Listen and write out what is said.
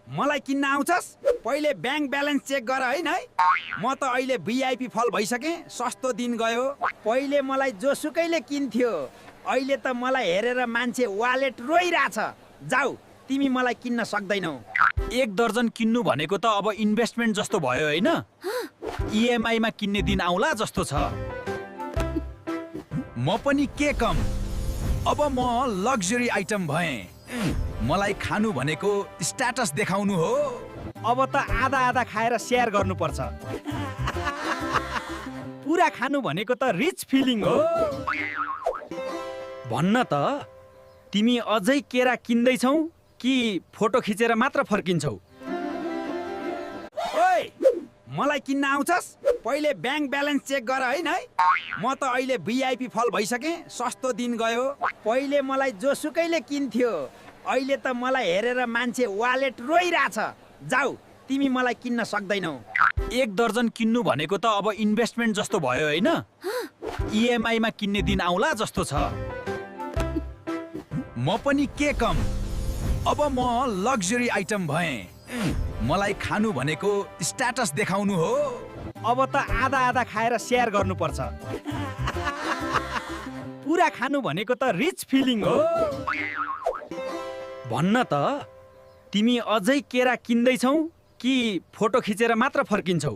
मलाई किन्न आउँछस्? पहिले ब्याङ्क ब्यालेन्स चेक गर है नै। म त अहिले भिआइपी फल भइसकेँ, सस्तो दिन गयो। पहिले मलाई जोसुकैले किन्थ्यो, अहिले त मलाई हेरेर मान्छे वालेट रोइरहेछ। जाऊ, तिमी मलाई किन्न सक्दैनौ। एक दर्जन किन्नु भनेको त अब इन्भेस्टमेन्ट जस्तो भयो हैन? इएमआईमा किन्ने दिन आउला जस्तो छ। म पनि के कम, अब म लग्जरी आइटम भएँ। मलाई खानु भनेको स्ट्याटस देखाउनु हो। अब त आधा आधा खाएर शेयर गर्नुपर्छ। पुरा खानु भनेको त रिच फिलिङ हो। भन्न त, तिमी अझै केरा किन्दैछौ कि फोटो खिचेर मात्र फर्किन्छौ? ओइ, मलाई किन्न आउँछस्? पहिले ब्याङ्क ब्यालेन्स चेक गर है नै। म त अहिले भिआइपी फल भइसकेँ, सस्तो दिन गयो। पहिले मलाई जोसुकैले किन्थ्यो, अहिले त मलाई हेरेर मान्छे वालेट रोइरहेछ। जाऊ, तिमी मलाई किन्न सक्दैनौ। एक दर्जन किन्नु भनेको त अब इन्भेस्टमेन्ट जस्तो भयो हैन? इएमआईमा किन्ने दिन आउला जस्तो छ। म पनि के कम, अब म लग्जरी आइटम भएँ। मलाई खानु भनेको स्ट्याटस देखाउनु हो। अब त आधा आधा खाएर शेयर गर्नुपर्छ। पुरा खानु भनेको त रिच फिलिङ हो। भन्न त, तिमी अझै केरा किन्दैछौ कि फोटो खिचेर मात्र फर्किन्छौ?